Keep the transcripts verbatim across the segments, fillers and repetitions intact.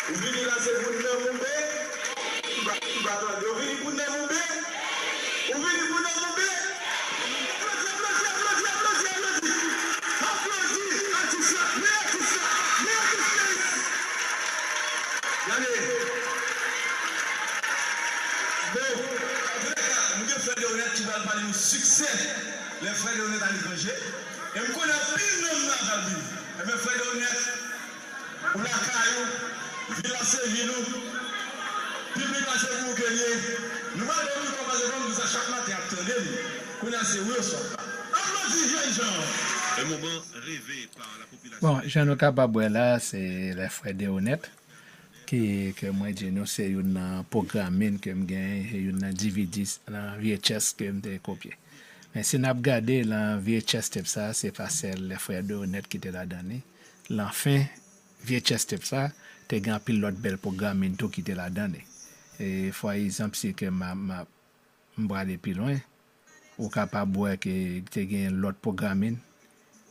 Ou vini la se pou n nan moube? M pa, m pa tande. Ou vini pou n nan moube? Ou vini pou n nan moube? Aplodi, aplodi, aplodi, aplodi, aplodi. Aplodi atis la, men atis la, men atis peyi. Gade. Bon, antouleka, nou gen frè Deonèt ki pral pale nou siksè lè frè Deonèt aletranje. E m konnen anpil nonm nan pral vini. Ebyen, frè Deonèt, ou lakay ou, vil la se vil ou, piblik la se pou ou ke l ye. Nou pral ba w mikwo paske kòm nou sa chak maten ap tande m, kounye a se ou yo sòt la. Aplodi jènjan! Un moment rêvé par la population. Bon, jan nou kapab wè la, se lè frè Deonèt ki, ke mwen di nou, se youn nan pwogramin ke m genyen, se youn nan D V Ds nan V H S ke m te kopye. Men si n ap gade lan V H S tape sa, se pa sèl lè frè Deonèt ki te ladan li. Lan fen V H S tape sa, te gen anpil lòt bèl pwogramin tou ki te ladan li. E fwa egzanp, si ke m a, m a, m prale pi lwen, ou kapab wè ke te gen lòt pwogramin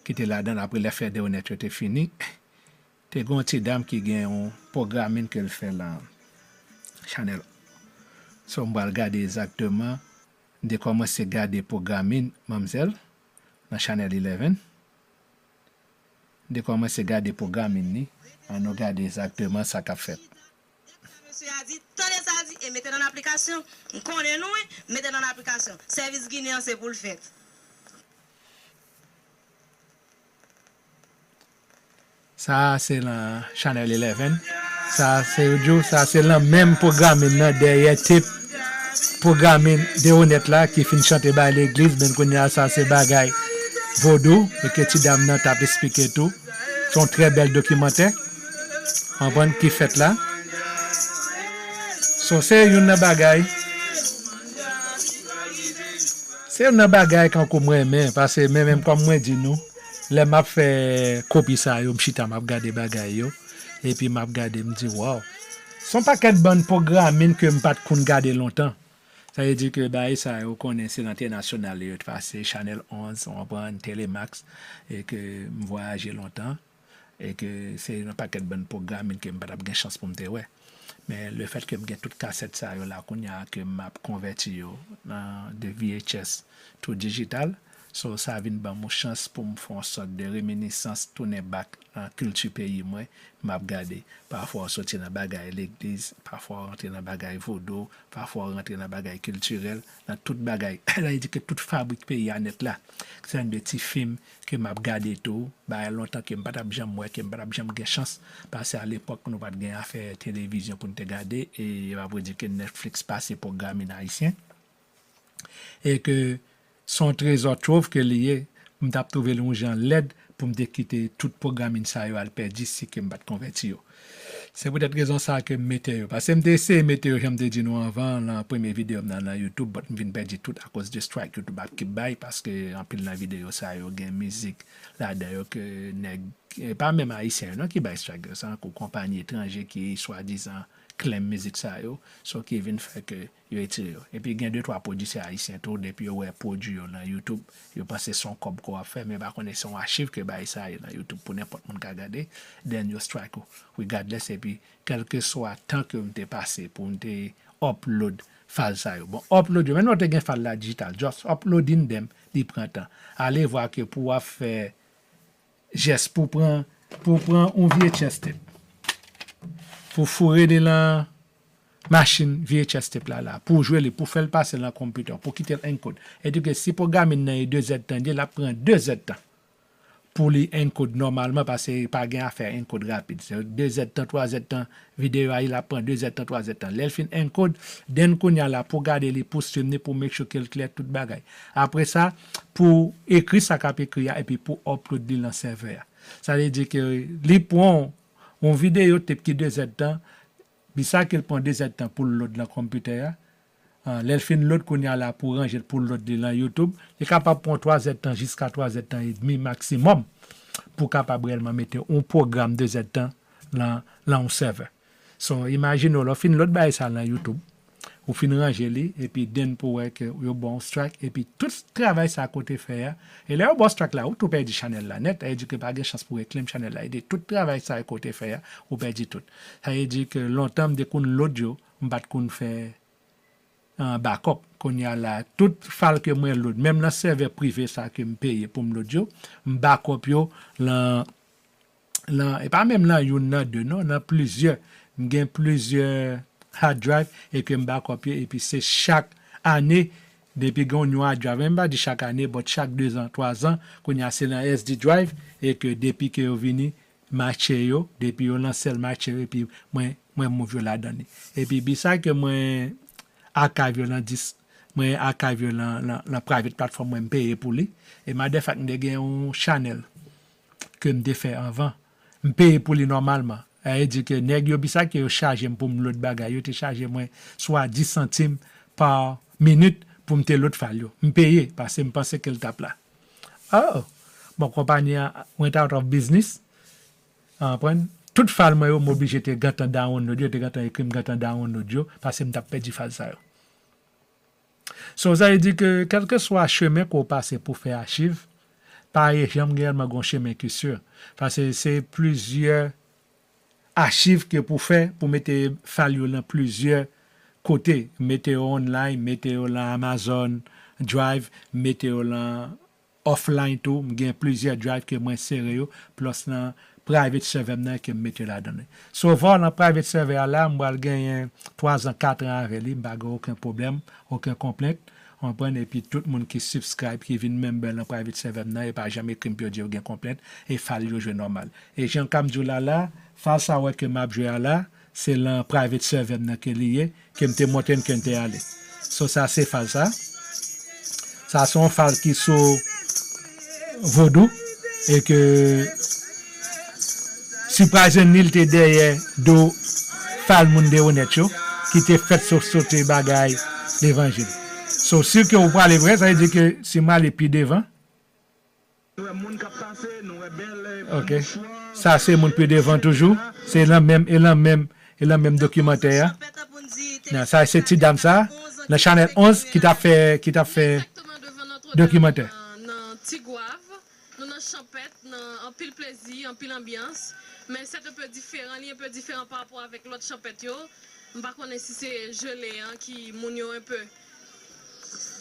ki te ladan apre lè frè Deonèt yo te fini. Te gen yon ti dam ki gen yon pwogramin ke l fè lan chanèl. So, m pral gade egzakteman, m te kòmanse gade pwogramin manmzèl nan chanèl eleven. M te kòmanse gade pwogramin li. Ann nou gade egzakteman sa k ap fèt. Tande sa mesye a di, tande sa a di, e mete l an aplikasyon. M konnen nou, wi, mete l an aplikasyon. Sèvis Ginen an se pou l fèt. Sa a se lan chanèl eleven. Sa a se, yo di w, sa a se lan menm pwogramin nan dèyè tape pwogramin Deonèt la ki fin chante bay legliz, men kounye a sa se bagay vodou, e ke ti dam nan t ap esplike tou. Se yon trè bèl dokimantè, konprann, ki fèt la. So, se youn nan bagay, se youn nan bagay kankou m renmen, paske men menm kòm mwen di nou, lè m ap fè kopi sa yo, m chita m ap gade bagay yo, epi m ap gade, m di, waw. Se yon pakèt bann pwogramin ke m pa t konn gade lontan. Sa vle di ke bagay sa yo, ou konnen se nan entènasyonal yo t pase, Chanèl onz, w konprann, Telemax, e ke m vwayaje lontan, e ke se yon pakèt bann pwogramin ke m pa t ap gen chans pou m te wè. Men lefèt ke m gen tout kasèt sa yo la kounye a, ke m ap konvèti yo nan de V H S tou dijital, so sa vin ban m yon chans pou m fè yon sòt de reminisans, tounen bak nan kilti peyi mwen, m ap gade. Pafwa w soti nan bagay legliz, pafwa w rantre nan bagay vodou, pafwa w rantre nan bagay kiltirèl, nan tout bagay. Sa vle di ke tout fabrik peyi a nèt la. Se yon de ti fim ke m ap gade tou, bagay lontan ke m pa t ap janm wè, ke m pa t ap janm gen chans, paske alepòk nou pa t gen afè televizyon pou n te gade, e m ap redi ke Netflix pase pwogramin ayisyen. E ke se yon trezò twòv ke li ye, m t ap twouve l yon jan lèd pou m te kite tout pwogramin sa yo al pèdi si ke m pa t konvèti yo. Se poutèt rezon sa a ke m mete yo. Paske m te eseye mete yo, jan m te di nou anvan, nan premye videyo m nan, nan YouTube, but m vin pèdi tout akoz de strike YouTube ap kip bay, paske anpil nan videyo sa yo gen mizik ladan yo ke nèg, e pa menm ayisyen yo non ki bay strike yo, se tankou konpayi etranje ki swadizan claim mizik sa yo, so ki vin fè ke yo retire yo. Epi gen de twa pwodisè ayisyen tou, depi yo wè pwodui yo nan YouTube, yo panse se yon kòb ke w ap fè, men yo pa konnen se yon achiv ke bagay sa ye nan YouTube pou nenpòt moun ka gade, then yo strike ou. Regardless, epi kèlkeswa tan ke m te pase pou m te upload fayl sa yo. Bon, upload yo, menm lè w te gen fayl la dijital, just uploading them, li pran tan. Ale vwa ke pou w ap fè jès pou pran, pou pran yon V H S tape, pou foure li lan machin V H S tape la, la, pou jwe li, pou fè l pase lan konpitè, pou kite l encode. Edike si pwogramin nan e de zèdtan, l ap pran de zèdtan pou li encode nòmalman, paske pa gen afè encode rapid. Se de zèdtan, twa zèdtan, videyo a, l ap pran de zèdtan, twa zèdtan. Lè l fin encode, then kounye a la, pou gade li, pou stream li, pou make sure ke l klè, tout bagay. Apre sa, pou ekri sa k ap ekri a, epi pou upload li lan sèvè a. Sa vle di ke li pran yon videyo tape ki de zèdtan, epi sa ke l pran de zèdtan pou l load lan konpitè a, ah, lè l fin load kounye a la pou ranje l pou load li lan YouTube, li kapab pran twa zèdtan jiska twa zèdtan edmi maksimòm pou kapab reyèlman mete yon pwogram de zèdtan lan, lan yon sèvè. So, imajine w, lè w fin load bagay sa lan YouTube, Ou fin ranje li, epi then pou wè ke yo ba w strike, epi tout travay sa ke w te fè a. E lè yo ba w strike la, ou tou pèdi chanèl la nèt, sa vle di ke pa gen chans pou reclaim chanèl la. E de tout travay sa ke w te fè a, ou pèdi tout. Sa vle di ke lontan m te konn load yo, m pa t konn fè, ah, backup. Kounye a la, tout file ke mwen load, menm nan sèvè prive sa ke m peye pou m load yo, m backup yo lan, lan, e pa menm lan youn, nan de, non, nan plizyè. M gen plizyè hard drive e ke m backup yo, epi se chak ane, depi gen yon hard drive, menm pa di chak ane, but chak de zan, twa zan, kounye a se nan S D drive, e ke depi ke yo vini, m achte yo, depi yo lanse l, m achte yo, epi mwen, mwen move yo ladan li. Epi bi sa ke mwen archive yo lan dis, mwen archive yo lan, lan, lan private platform mwen, m peye pou li. E matter of fact, m te gen yon chanèl ke m te fè anvan. M peye pou li nòmalman. Sa vle di ke nèg yo, bi sa ke yo chaje m pou m load bagay, yo te chaje mwen swa dis santim pa minit pou m te load file yo. M peye, paske m panse ke l t ap la. Oh! Bon, konpayi a went out of business. Ou konprann? Tout file mwen yo, m oblije te gentan download yo, te gentan ekri m gentan download yo, paske m t ap pèdi file sa yo. So, sa vle di ke, kèlkeswa chemen ke w pase pou fè achiv, pa janm reyèlman gen yon chemen ki si. Paske se plizyè achiv ke pou fè, pou mete file yo lan plizyè kote, mete yo online, mete yo lan Amazon Drive, mete yo lan offline tou, m gen plizyè drive ke mwen sere yo, plus nan private server m nan ke m mete yo ladan li. So far, lan private server a la, m pral genyen twa zan, kat an avè li, m pa gen okenn pwoblèm, okenn konplent, ou konprann, epi tout moun ki subscribe, ki vin member lan private server m nan, yo pa janm ekri m pou yo di yo gen konplent, e file yo jwe nòmal. E jan k ap m di w la la, file sa w wè ke m ap jwe a la, se lan private server m nan ke li ye, ke m te montre n ke n te ale. So, sa se file sa. Sa se yon file ki sou Vodou, e ke surprisingly, li te dèyè do file moun de onèt yo, ki te fèt sou sote bagay levanjil. So, si ke ou prale vre, sa vle di ke si m ale pi devan, Ok. Sa se moun pi devan toujou. Se lan menm, e lan menm, e lan menm dokimantè a. Nan, sa se ti dam sa, nan chanèl onz ki t ap fè, ki t ap fè dokimantè. Nan Tigwav, nou nan chanpèt, nan anpil plezi, anpil anbyans. Men se un peu diferan, li un peu diferan pa rapò avèk lòt chanpèt yo. M pa konnen si se jele an ki moun yo un peu.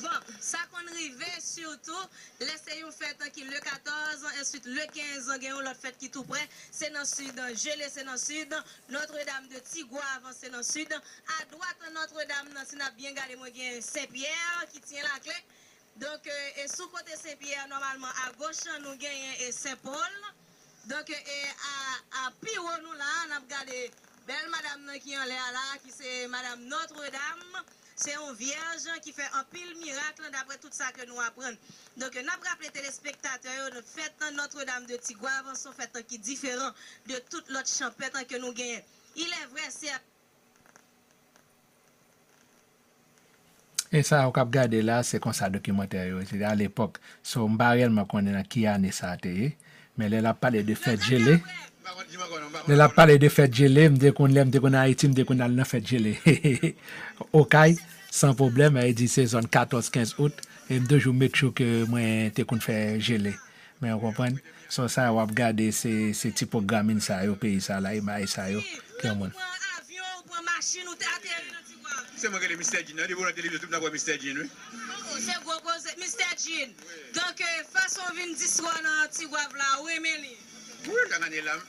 Bon, sa konn rive, sitou lè se yon fèt ki le katòz, answit le kenz, gen yon lòt fèt ki tou prè, se nan sid, jele se nan sid, Notre-Dame de Tigwav se nan sid, adwat Notre-Dame nan, si n ap byen gade, mwen gen Sen Pyè ki tyen lakle. Donk, e sou kote Sen Pyè, nòmalman, agoch, nou genyen e Sen Pòl. Donk, e a, a pi wo nou la, n ap gade bèl madanm nan ki anlè a la, ki se madanm Notre-Dame. Se yon vyèj ki fè anpil mirak, daprè tout sa ke nou aprann. Donk, n ap raple telespektatè yo, fèt Notre-Dame de Tigwav, se yon fèt ki diferan de tout lòt chanpèt ke nou genyen. Il est vrai, c'est E sa ou k ap gade la, se konsa dokimantè yo, se te alepòk. So, m pa reyèlman konnen nan ki ane sa te ye, men lè l ap pale de fèt jele, lè l ap pale de fèt jele, m te konn, lè m te konn Ayiti, m te konn al nan fèt jele. Okay, san pwoblèm, e di se zòn katòz, kenz out, e m toujou make sure ke mwen te konn fè jele. Men ou konprann? So, sa w ap gade, se, se ti pwogramin sa yo, peyi sa la, e bagay sa yo, ke yon moun. Ou pran avyon, ou pran machin, ou te ateri nan Tigwav. Se mwen ki rele Mistè Jean nan, depi w nan televizyon, tout moun ap wè Mistè Jean, wi. Oh, se gwo koze, Mistè Jean. Wi. Donk, e, fason w vin di swa nan Tigwav la, ou renmen li? Wi, chak ane la.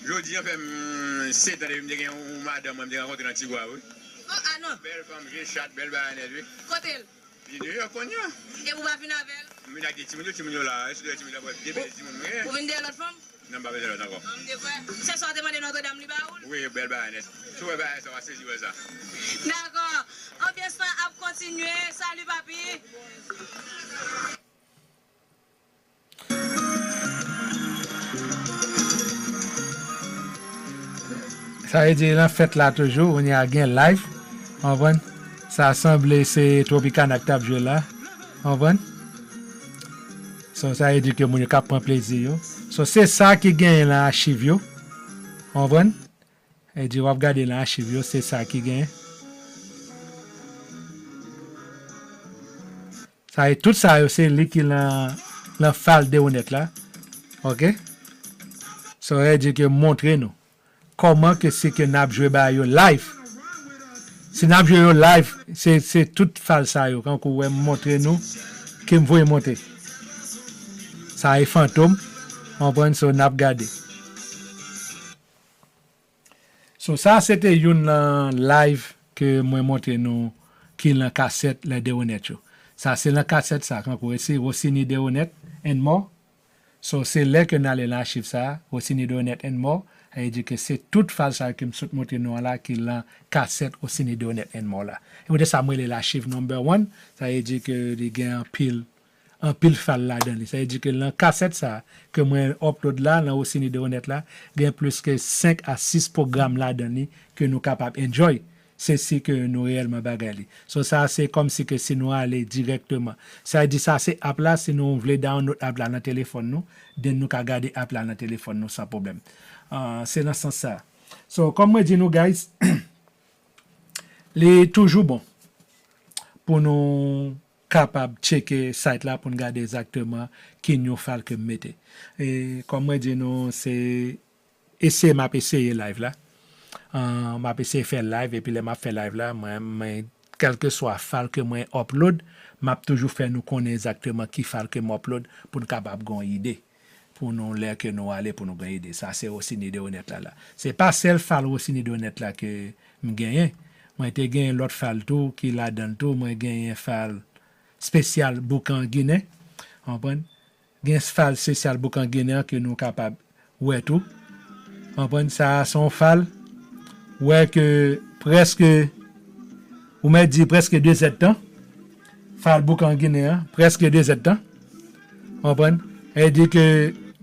Jodi a fè, mm, sèt an depi m te gen yon madanm mwen m te rankontre nan Tigwav, wi. Oh, ah non. Bèl fanm, je chat, bèl bagay nèt, wi. Kote l? Li New York kounye a. E ou pa vin avè l? M vin ak de timoun yo, timoun yo la, e sou de timoun yo la, de bèl timoun, wi. Ou vin de lòt fanm? Non, m pa vin de lòt ankò. An, m te kwè. Se sa w te mande Nòtredam, li ba ou l? Wi, bèl bagay nèt. Si w wè bagay sa, w a sezi wè sa. Dakò. Anbyans lan ap kontinye. Salut, papi. Sa vle di, nan fèt la toujou, kounye a gen live, konprann? Sa sanble se Tropicana k t ap jwe la, konprann? So, sa vle di ke moun yo k ap pran plezi yo. So, se sa ki genyen nan achiv yo, konprann? E di w ap gade nan achiv yo, se sa ki genyen. Sa e tout sa yo, se li ki lan, lan fal Deronet la. Ok? Sa vle di ke montre nou kòman ke se ke n ap jwe bagay yo live. Si n ap jwe yo live, se, se tout fal sa yo. Kankou wè m montre nou, ke m voye monte. Sa e fantom, konprann, so n ap gade. So, sa se te youn nan live ke mwen montre nou ki lan kasèt lè Deronet yo. Sa se lan kasèt sa, kankou se Rossini Deronet and more. So, se lè ke n ale lan achiv sa, Rossini Deronet and more, sa vle di ke se tout fal sa ke m sot montre nou an la ki lan kasèt Rossini Deronet and more la. E poutèt sa mwen rele l achiv number one, sa vle di ke li gen anpil anpil fal ladan li. Sa vle di ke lan kasèt sa ke mwen upload la, lan Rossini Deronet la, gen plis ke senk a sis pwogram ladan li ke nou kapab enjoy. Se si ke nou reyèlman bagay li. So sa se kòmsi ke si nou ale dirèkteman. Sa vle di sa se app la, si nou vle download app la nan telefòn nou, then nou ka gade app la nan telefòn nou san pwoblèm. Ah, se nan sans sa. So, kòm mwen di nou, guys, li toujou bon pou nou kapab tcheke site la pou n gade egzakteman ki new file ke m mete. E kòm mwen di nou, se eseye m ap eseye live la. Ah, m ap eseye fè live, epi lè m ap fè live la, mwen, mwen, kèlkeswa file ke mwen upload, m ap toujou fè nou konnen egzakteman ki file ke m upload pou n kapab gen yon ide. Pou nou, lè ke nou ale pou nou gen ide. Sa se Rossini Deronet la la. Se pa sèl file Rossini Deronet la ke m genyen. Mwen te genyen lòt file tou ki ladan l tou. Mwen genyen file espesyal Boukan Ginen. Konprann? Gen file espesyal Boukan Ginen an ke nou kapab wè tou. Konprann? Sa a se yon file, wè ke prèske, ou mèt di prèske de zèdtan. File Boukan Ginen an, prèske de zèdtan. Konprann? E di ke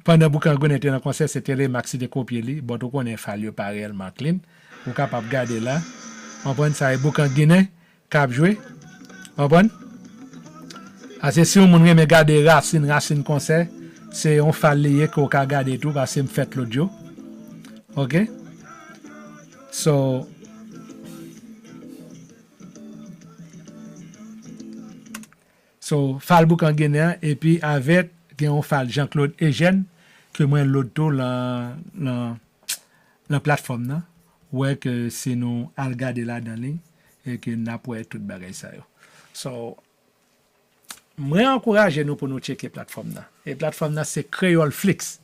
pandan Boukan Ginen te nan konsè, se Telemax ki te kopye li. Bon, ou konnen file yo pa reyèlman clean. Ou kapab gade la. Konprann? Sa e Boukan Ginen k ap jwe. Konprann? Paske si yon moun renmen gade rasin, rasin konsè, se yon file li ye ke w ka gade tou, paske m fè t load yo. Ok? So, so, file Boukan Ginen an, epi avèk, gen yon file Jean Claude Eugène, ke mwen load tou lan, lan, lan platfòm nan. Ou wè ke si nou al gade ladan li, e ke n ap wè tout bagay sa yo. So, mwen ankouraje nou pou nou tcheke platfòm nan. E platfòm nan se Kreyòl Flix.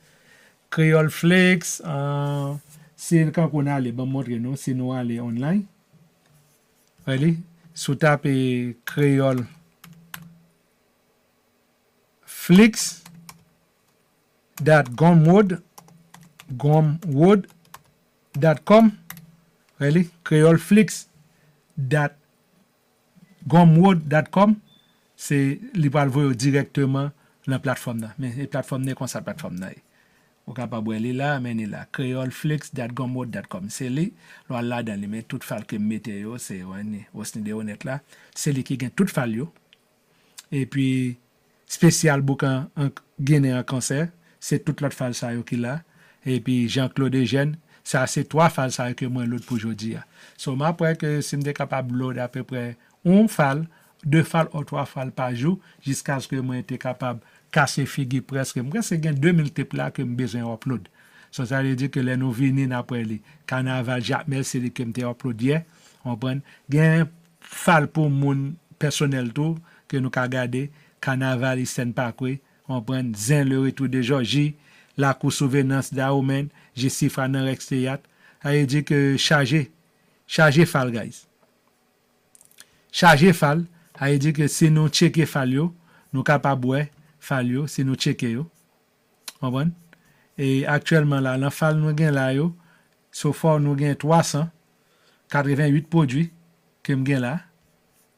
Kreyòl Flix, ah, si kankou n ale, ban m montre nou, si nou ale online. Wè li, si w tape Kreyòl Flix dot gumroad, gumroad dot com, wè li, Kreyòl Flix dot gumroad dot com, se, li pral voye w dirèkteman nan platfòm nan. Men, e platfòm nan, e konsa platfòm nan ye. Ou kapab wè li la, men li la. Kreyòl Flix dot gumroad dot com. Se li, lè w al ladan li, men tout file ke m mete yo, se, wè ni, Rossini Deronet la. Se li ki gen tout file yo. Epi, espesyal Boukan an, Ginen an konsè, se tout lòt file sa yo ki la. Epi, Jean Claude Eugène, sa se twa file sa yo ke mwen load pou jodi a. So, m ap wè ke si m te kapab load apeprè yon file, de file ou twa file pa jou, jiskaske mwen te kapab kase figi prèske. M prèske gen de mil tape la ke m bezwen upload. So, sa vle di ke lè nou vini, n ap wè li. Kanaval Jakmèl, se li ke m te upload yè. Konprann? Gen file pou moun pèsonèl tou, ke nou ka gade. Kanaval Isten Pakwe, konprann? Zen, Le Retour de Georgie, Lakou Souvenans Dahomey, Jesifra nan Rex Teyat. Sa vle di ke chaje, chaje file, guys. Chaje file, sa vle di ke si nou tcheke file yo, nou kapab wè file yo, si nou tcheke yo. Konprann? E aktyèlman la, lan file nou gen la yo, so far nou gen twa san katrevenn uit pwodui ke m gen la.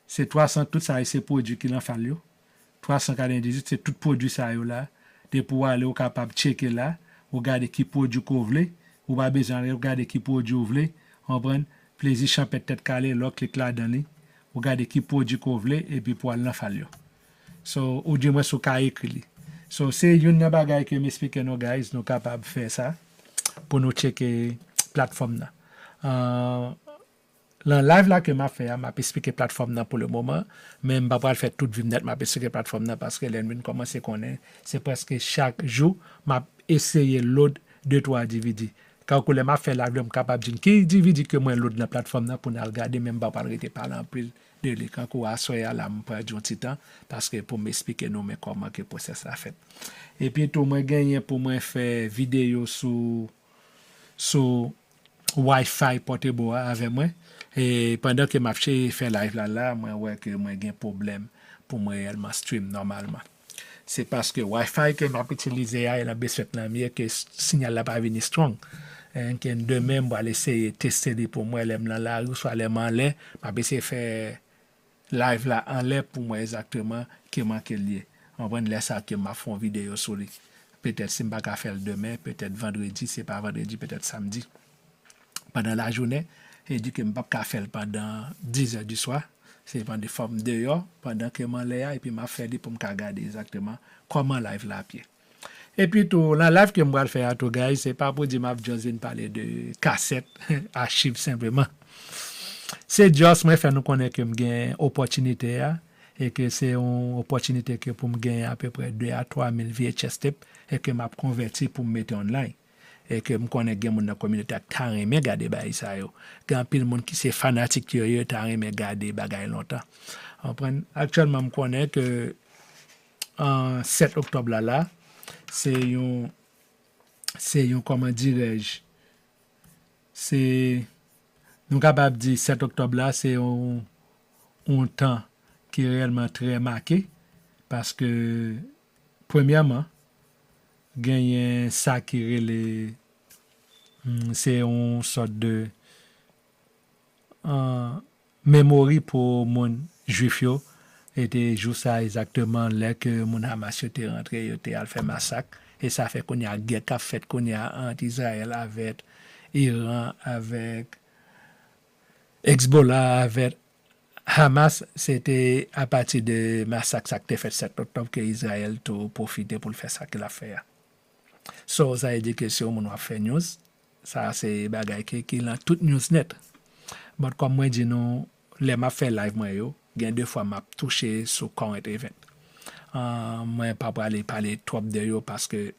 Se twa san, tout sa yo se pwodui ki lan file yo. Twa san katrevenn dizuit, se tout pwodui sa yo la. Depi w ale, ou kapab tcheke la, ou gade ki pwodui ke w vle. Ou pa bezwen ale, ou gade ki pwodui w vle. Konprann? Plezi chanpèt tèt kale, lè w klik ladan li, ou gade ki pwodui ke w vle, epi pou al lan file yo. So, oudimwens ou ka ekri li. So, se youn nan bagay ke m esplike nou, guys, nou kapab fè sa pou nou tcheke platfòm nan. Ah, Nan live la ke m ap fè a, m ap esplike platfòm nan pou le moman, men m pa pral fè tout vi m nèt, m ap esplike platfòm nan, paske lè n vin kòmanse konnen, se prèske chak jou, m ap eseye load de twa D V D. Kankou lè m ap fè live la, m kapab di n ki D V D ke mwen load nan platfòm nan pou n al gade, men m pa pral rete pale anpil de li. Kankou aswè a la, m pral di yon ti tan, paske pou m esplike nou men kòman ke pwosès la fèt. Epi tou, mwen genyen pou mwen fè videyo sou, sou Wi-Fi Portable a avè mwen. E pandan ke m ap chèche fè live la la, mwen wè ke mwen gen pwoblèm pou mwen reyèlman stream nòmalman. Se paske Wi-Fi ke m ap itilize a, e nan basement lan m ye, ke s- sinyal la pa vini strong. E ke demen, m pral eseye teste li pou mwen lè m nan lari, oswa lè m anlè, m ap eseye fè live la anlè pou mwen egzakteman ki manke l ye. Konprann lè sa ke m ap fè yon videyo sou li. Petèt si m pa ka fè l demen, petèt vandredi, si pa vandredi, petèt samdi. Pandan lajounen, e di ke m p ap ka fè l pandan diz è di swa. Se pandan fò m deyò, pandan ke m anlè a, epi m ap fè li pou m ka gade egzakteman kòman live la ap ye. Epi tou, nan live ke m pral fè a tou, guys, se pa pou di m ap just vin pale de kasèt, achiv senpleman. Se just mwen fè nou konnen ke m gen opòtinite a, e ke se yon opòtinite ke pou m gen apeprè de a twa mil V H S tape, e ke m ap konvèti pou m mete online. E ke m konnen gen moun nan kominote a k ta renmen gade bagay sa yo. Gen anpil moun ki se fanatik yo, yo ta renmen gade bagay lontan. Konprann? Aktyèlman, m konnen ke an sèt oktòb la la, se yon, se yon, kòman dirèj, se, nou kapab di sèt oktòb la, se yon, yon tan ki reyèlman trè make, paske, premyèman, genyen sa ki rele, hmm, se yon sòt de, an, memori pou moun jwif yo. E te jou sa egzakteman lè ke moun Hamas yo te rantre, yo te al fè masak. E sa fè kounye a gè k ap fèt kounye a ant Izrayèl avèk Iran, avèk Hezbollah, avèk Hamas, se te apati de masak sa k te fèt sèt oktòb ke Izrayèl tou pwofite pou l fè sa ke l ap fè a. So, sa vle di ke si yon moun w ap fè news, sa se bagay ke, ki lan tout news nèt. But kòm mwen di nou, lè m ap fè live mwen yo, gen de fwa m ap touche sou current event. Ah, mwen pa prale pale twòp de yo paske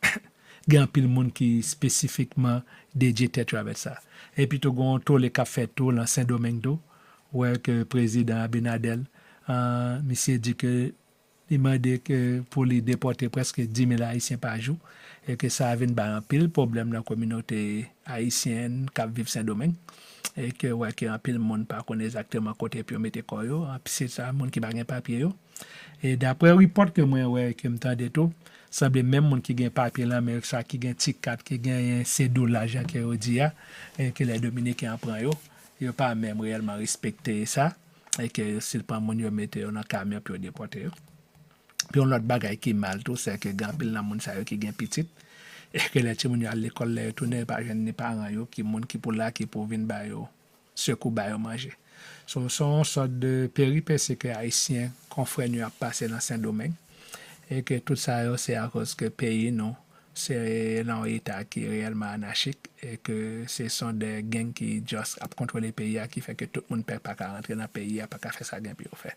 gen anpil moun ki espesifikman dedye tèt yo avèk sa. Epi tou, gen yon tole k ap fèt tou lan Sendomeng tou, wè ke prezidan Abinader, ah, misye di ke li mande ke pou li depòte prèske dis mil Ayisyen pa jou, e ke sa vin bay anpil pwoblèm nan kominote ayisyèn k ap viv Sendomeng, e ke wè ke anpil moun pa konn egzakteman kote pou yo mete kò yo, anpi se sa moun ki pa gen papye yo. E daprè repòt ke mwen wè, ke m tande tou, sanble menm moun ki gen papye lan men yo, sa ki gen ti kat, ki genyen se dola jan ke yo di a, e ke lè Dominiken an pran yo, yo pa menm reyèlman respekte sa, e ke yo stil pran moun yo mete yo nan kamyon pou yo depòte yo. Pi yon lòt bagay ki mal tou, se ke gen anpil nan moun sa yo ki gen pitit, e ke lè timoun yo al lekòl, lè yo tounen, yo pa jwenn ni paran yo, ki moun ki pou la, ki pou vin ba yo sekou, ba yo manje. So, se yon sòt de peripesi ke Ayisyen, konfrè n yo ap pase nan Sendomeng, e ke tout sa yo, se akoz ke peyi nou, se nan yon eta ki reyèlman anachik, e ke se son de gang ki just ap kontwole peyi a, ki fè ke tout moun pè pa ka rantre nan peyi a, pa ka fè sa gen pou yo fè.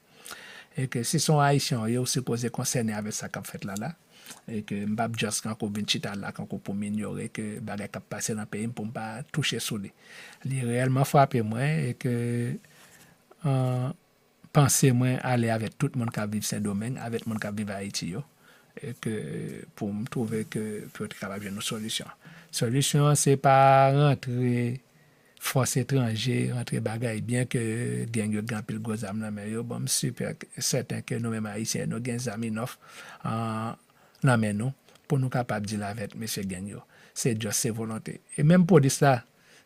E ke si se yon Ayisyen ou ye, ou sipoze konsène avèk sa k ap fèt la la. E ke m p ap just kankou vin chita la, kankou pou m inyore ke bagay k ap pase nan peyi m, pou m pa touche sou li. Li reyèlman frape mwen, e ke, an, panse mwen ale avèk tout moun k ap viv Sendomeng, avèk moun k ap viv Ayiti yo, e ke pou m twouve ke pou yo te kapab jwenn yon solisyon. Solisyon an se pa rantre fòs etranje, rantre bagay, byen ke gang yo gen anpil gwo zam nan men yo, bon, m sipè sèten ke nou menm Ayisyen, nou gen zam inòf, an, nan men nou, pou nou kapab deal avèk mesye gang yo. Se just, se volonte. E menm polis la,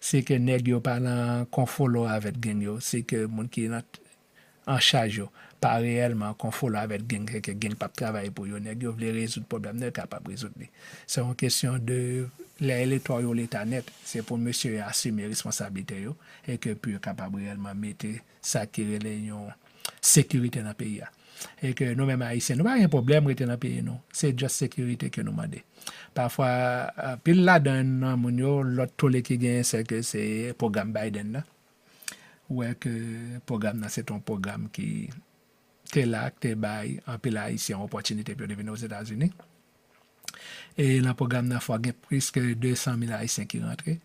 si ke nèg yo pa lan konfolo avèk gang yo, si ke moun ki lan an chaj yo pa reyèlman konfolo avèk gang, ke gang p ap travay pou yo. Nèg yo vle rezoud pwoblèm nan, yo kapab rezoud li. Se yon kesyon de lè elektwa yo leta nèt, se pou mesye yo asime responsablite yo, e ke pou yo kapab reyèlman mete sa ki rele yon sekirite nan peyi a. E ke nou menm Ayisyen, nou pa gen pwoblèm rete nan peyi nou. Se just sekirite ke nou mande. Pafwa, anpil ladan nan moun yo, lòt tole ki genyen, se ke se pwogram Biden nan. wè ke pwogram nan se te yon pwogram ki te la, ki te bay anpil Ayisyen opòtinite pou yo te vin Ozetazini. E nan pwogram nan, fò gen plis ke de san mil Ayisyen ki rantre.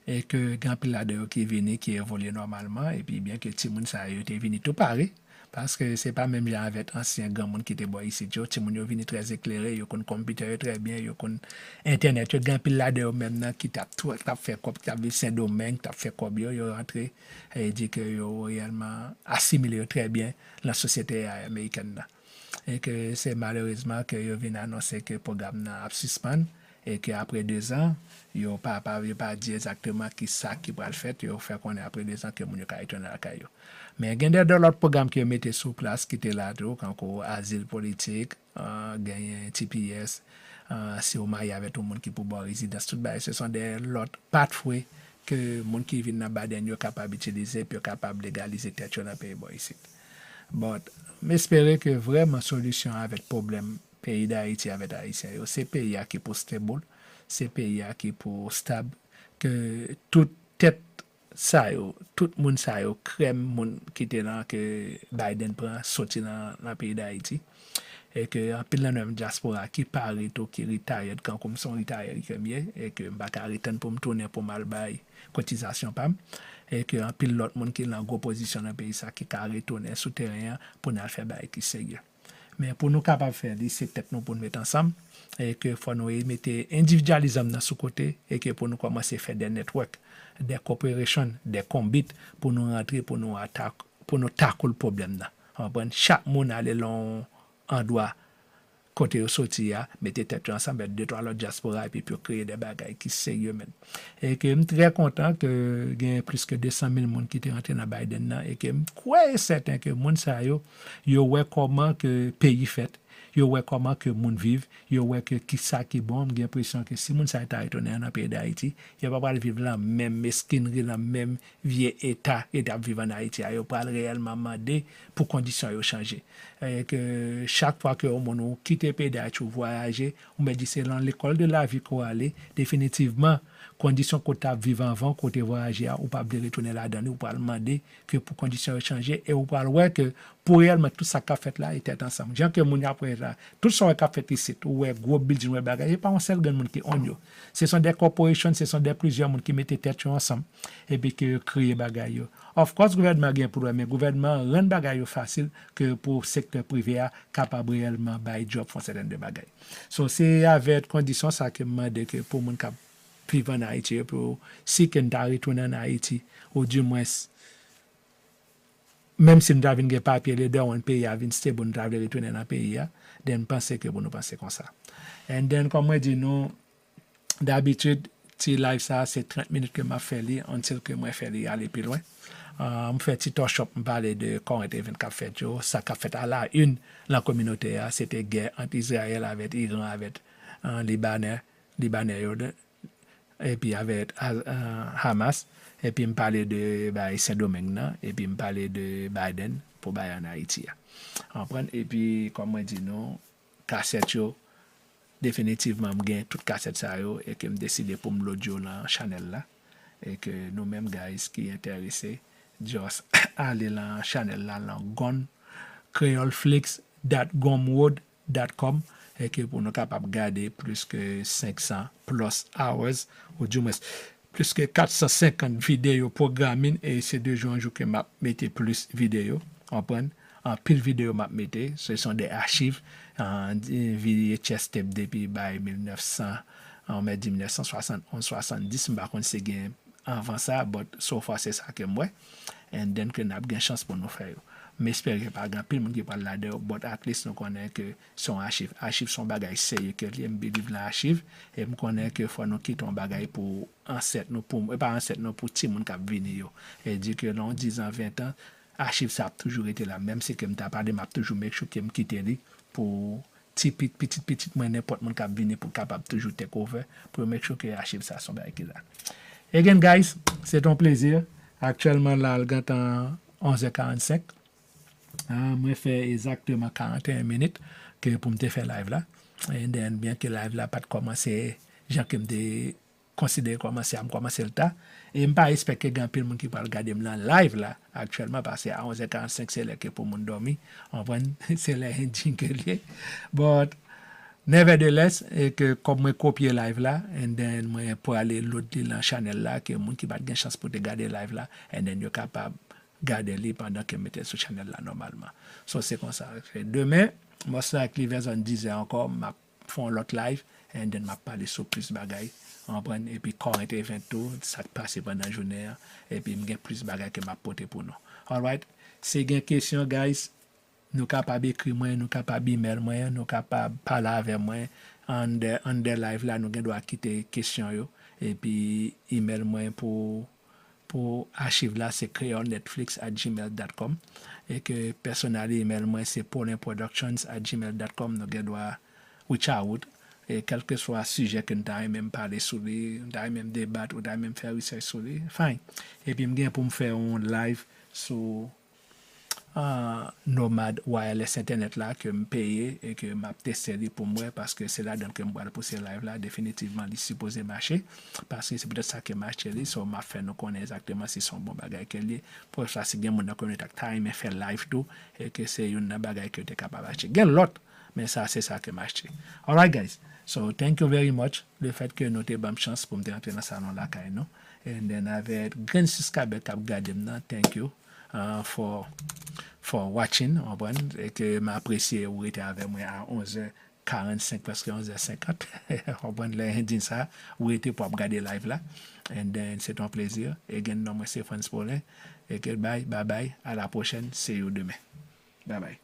E ke gen anpil ladan yo ki vini, ki evolye nòmalman. Epi byen ke timoun sa yo te vini tou pare, paske se pa menm jan avèk ansyen granmoun ki te bò isit yo. Timoun yo vini trè eklere, yo konn konpitè yo trè byen, yo konn entènèt yo. Gen anpil ladan yo menm nan ki t ap tou, t ap fè kòb, ki t ap viv Sendomeng, t ap fè kòb yo, yo rantre, e di ke yo reyèlman asimile yo trè byen nan sosyete amerikèn nan. E ke se malerezman ke yo vin anonse ke pwogram nan ap sispann, e ke apre de zan, yo pa, pa, yo pa di egzakteman ki sa ki pral fèt, yo fè konnen apre de zan ke moun yo ka retounen lakay yo. Men gen de, de lòt pwogram ke yo mete sou plas ki te la tou, kankou azil politik, ah, genyen T P S, ah, si w marye avèk yon moun ki pou ba w rezidans, tout bagay, se son de lòt pathway ke moun ki vin nan Biden yo kapab itilize pou yo kapab legalize tèt yo nan peyi bò isit. But, m espere ke vrèman solisyon avèk pwoblèm peyi Dayiti avèk Ayisyen yo, se peyi a ki pou stable, se peyi a ki pou stab, ke tout tèt sa yo, tout moun sa yo, krèm moun ki te lan ke Biden pran soti nan, nan peyi Dayiti. E ke anpil nan menm dyaspora ki pare tou, ki retired, kankou m se yon retired ke m ye, e ke m pa ka retann pou m tounen pou m al bay kotizasyon pa m, e ke anpil lòt moun ki lan gwo pozisyon nan peyi sa ki ka retounen sou teren an pou n al fè bagay ki serye. Men pou nou kapab fè li, se tèt nou pou n met ansanm, e ke fò nou mete endividyalizanm nan sou kote, e ke pou nou kòmanse fè de network, de cooperation, de konbit pou nou rantre, pou nou atak, pou nou tackle pwoblèm nan. Ou konprann? Chak moun ale lan yon andwa kote yo soti a, mete tèt yo ansanm avèk de twa lòt dyaspora, epi pou yo kreye de bagay ki serye, men. E ke m trè kontan ke gen plis ke de san mil moun ki te rantre nan Biden nan, e ke m kwè e sèten ke moun sa yo, yo wè kòman ke peyi fèt, yo wè kòman ke moun viv, yo wè ke ki sa ki bon, m gen enpresyon ke si moun sa yo ta retounen nan peyi Dayiti, yo pa pral viv lan menm meskinri, lan menm vye eta yo t ap viv ann Ayiti a, yo pral reyèlman mande pou kondisyon yo chanje. E ke chak fwa ke yon moun ou kite peyi Dayiti ou vwayaje, ou mèt di se lan l'école de la vie ke w ale, definitivman, kondisyon ke w t ap viv anvan, ke w te vwayaje a, ou pa vle retounen ladan li, ou pral mande ke pou kondisyon yo chanje, e ou pral wè ke pou reyèlman tout sa k ap fèt la, e tèt ansanm. Jan ke moun yo ap wè la, tout sa w wè k ap fèt isit, ou wè gwo bilding, ou wè bagay, e pa yon sèl grenn moun ki own yo. Se son de corporation, se son de plizyè moun ki mete tèt yo ansanm, epi ke yo kreye bagay yo. Of course, gouvènman gen pou l wè, men gouvènman rann bagay yo fasil ke pou sektè prive a kapab reyèlman bay djòb, fè yon sèten de bagay. So, se avèk kondisyon sa ke m mande ke pou moun k ap viv ann Ayiti yo, pou si ke n ta retounen ann Ayiti, ou dimwens, menm si nou ta vin gen papye, le day one peyi a vin stable, nou ta vle retounen nan peyi a, then m panse ke pou nou panse konsa. And then, kòm mwen di nou, dabitid, ti live sa, se trant minit ke m ap fè li, until ke mwen fè li ale pi lwen. Ah, m fè ti touch up, m pale de current event k ap fèt yo, sa k ap fèt a la une lan kominote a, se te gè ant Izrayèl avèk Iran, avèk, ah, Libanè, Libanè yo, epi avèk, ah, Hamas, epi m pale de bagay Sendomeng nan, epi m pale de Biden pou bagay ann Ayiti a. Ou konprann? Epi, kòm mwen di nou, kasèt yo, definitivman, m gen tout kasèt sa yo, e ke m deside pou m load yo lan chanèl la. E ke nou menm, guys, ki enterese, just ale lan chanèl la, lan gon, creoleflix dot gumroad dot com, e ke pou nou kapab gade plis ke senk san plus hours, ou dimwens, plis ke kat san senkant videyo programming, e se de jou an jou ke m ap mete plis videyo, konprann? Anpil videyo m ap mete, se son de achiv, an, V H S tape depi bay mil nèf san, an, mèt di mil nèf san swasannonz, swasanndis, m pa konn si gen anvan sa, but so far se sa ke m wè. And then ke n ap gen chans pou nou fè yo. M espere pa gen anpil moun ki pral ladan yo, but at least nou konnen ke se yon achiv. Achiv se yon bagay serye ke li ye, m believe nan achiv, e m konnen ke fò nou kite yon bagay pou ansèt nou, pou, e pa ansèt nou, pou timoun k ap vini yo. E di ke nan yon dizan, ventan, achiv sa ap toujou rete la. Menm si ke m ta pale, m ap toujou make sure ke m kite li pou ti pit-, pitit pitit mwen, nenpòt moun k ap vini pou kapab toujou take over, pou yo make sure ke achiv sa se yon bagay ki la. Again, guys, se te yon plezi. Aktyèlman, la, l gentan onz è karannsenk. Ah, mwen fè egzakteman karanteyen minit ke pou m te fè live la. And then, byen ke live la pa t kòmanse jan ke m te konsidere kòmanse a, m kòmanse l ta. E m pa espè ke gen anpil moun ki pral gade m nan live la aktyèlman, paske a onz è karannsenk se lè ke pou moun dòmi. Ou konprann? Se lè endyen ke l ye. But, nevertheless, e ke kòm mwen kopye live la, and then mwen prale load li nan chanèl la, ke moun ki pa t gen chans pou te gade live la, and then yo kapab gade li pandan ke m mete l sou chanèl la nòmalman. So, se konsa. E demen, mwen sa ak li vè zòn diz è ankò, m ap fè yon lòt live, and then m ap pale sou plis bagay, ou konprann, epi current event tou, sa k pase pandan jounen an, epi m gen plis bagay ke m ap pote pou nou. Alright, si gen kesyon, guys, nou kapab ekri mwen, nou kapab email mwen, nou kapab pale avè mwen, under, under live la, nou gen dwa kite kesyon yo, epi email mwen pou, pou achiv la, se creolenetflix at gmail dot com, e ke personal email mwen, se polenproductions at gmail dot com, nou gen dwa reach out, e kèlkeswa sijè ke n ta renmen m pale sou li, ou ta renmen m debat, ou ta renmen m fè research sou li, fine. Epi m gen pou m fè yon live sou ah, Nomad Wireless Internet la ke m peye e ke m ap teste li pou m wè, paske se ladan ke m pral pouse live la, definitivman li sipoze mache, paske se poutèt sa ke m achte li, so m ap fè nou konnen egzakteman si se yon bon bagay ke l ye. Pou sa, si gen moun nan kominote a k ta renmen fè live tou, e ke se youn nan bagay ke yo te kapab achte. Gen lòt, men sa se sa ke m achte. Alright, guys. So, thank you very much. Le fèt ke nou te ban m chans pou m te antre nan salon lakay nou. And then avè grenn siskabèt k ap gade m nan, thank you uh, for, for watching, ou konprann? E ke m apresye ou rete avè mwen a onz è karannsenk, prèske onz è senkant. Ou konprann lè endyen sa, ou rete pou ap gade live la. And then, se te yon plezi. Again, non mwen se Frantz Paulin. E ke bye, bye bye, à la prochaine, see you demain. Bye bye.